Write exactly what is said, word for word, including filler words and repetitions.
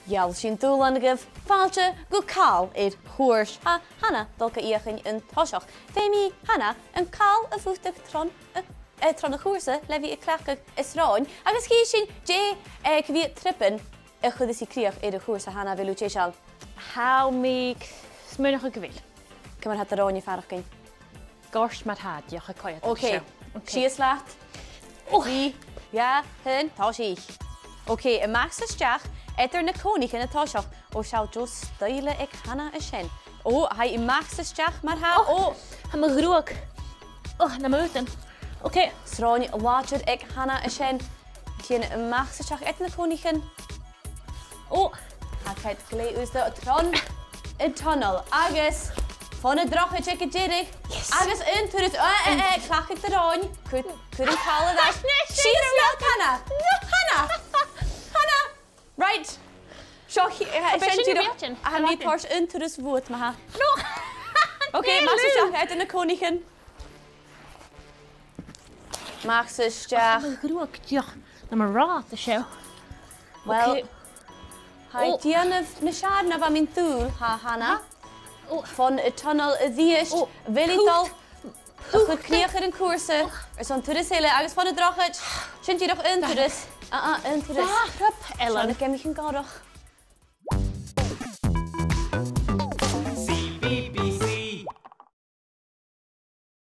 Gheall sinn dùbhlan dhuibh, fàilte gu càl air chuairt. Tha Hannah a' dol ga fheuchainn an toiseach. Feumaidh Hannah an càl a phutadh tron, eh, eh, tron a' chùrsa le bhith a' cleachdadh a sròin, agus chì sinn dè, eh, cia mheud triop a chuireas i crìoch air a' chùrsa. Hannah, a bheil thu deiseil? Tha mi a' smaoineachadh gu bheil. Ciamar a tha do shròin a' faireachdainn? Goirt mar-thà, dìreach a' coimhead. Ok. Seo. Ok. Sìos leat. Ò. Trì, dhà, aon, tòisich. Ok, a-mach 's a-steach eadar na cònaichean an toiseach. Ò, seall deagh stoidhle aig Hannah an sin. Ò, tha i a-mach 's a-steach mar-thà. Ò. Ò. Tha mo ghruag. Ò, nam aodann. Ok. Sròin làidir aig Hannah an sin. Tha i a-mach 's a-steach eadar na cònaichean. Ò. Tha cead glè uasal tron an tunnel agus fon an drochaid aig an deireadh. Yes. Agus aon turas, eh, eh, eh, cleachd do shròin, cuir, cuir an càl air ais. Sìos leat, Hannah. Hannah. Hannah. Right. Seo, eh, sin dìreach, tha mi a' toirt aon turas bhuat, ma-thà. No. Ok, a-mach 's a-steach eadar na cònaichean. A-mach 's a-steach. Ach, mo ghruag, dìreach, nam ràdh seo. Well, ok. Tha i a' dèanamh nas fheàrr na bha mi an dùil, tha Hannah. Ò. Fon an tunnel a-rithist. Ò. A bheil i a' dol a chur crìoch air a' chùrsa airson turas eile agus fon an drochaid? Sin dìreach aon turas. Ah, ah, aon turas. Dà thriop eile. Seo na geamaichean gòrach.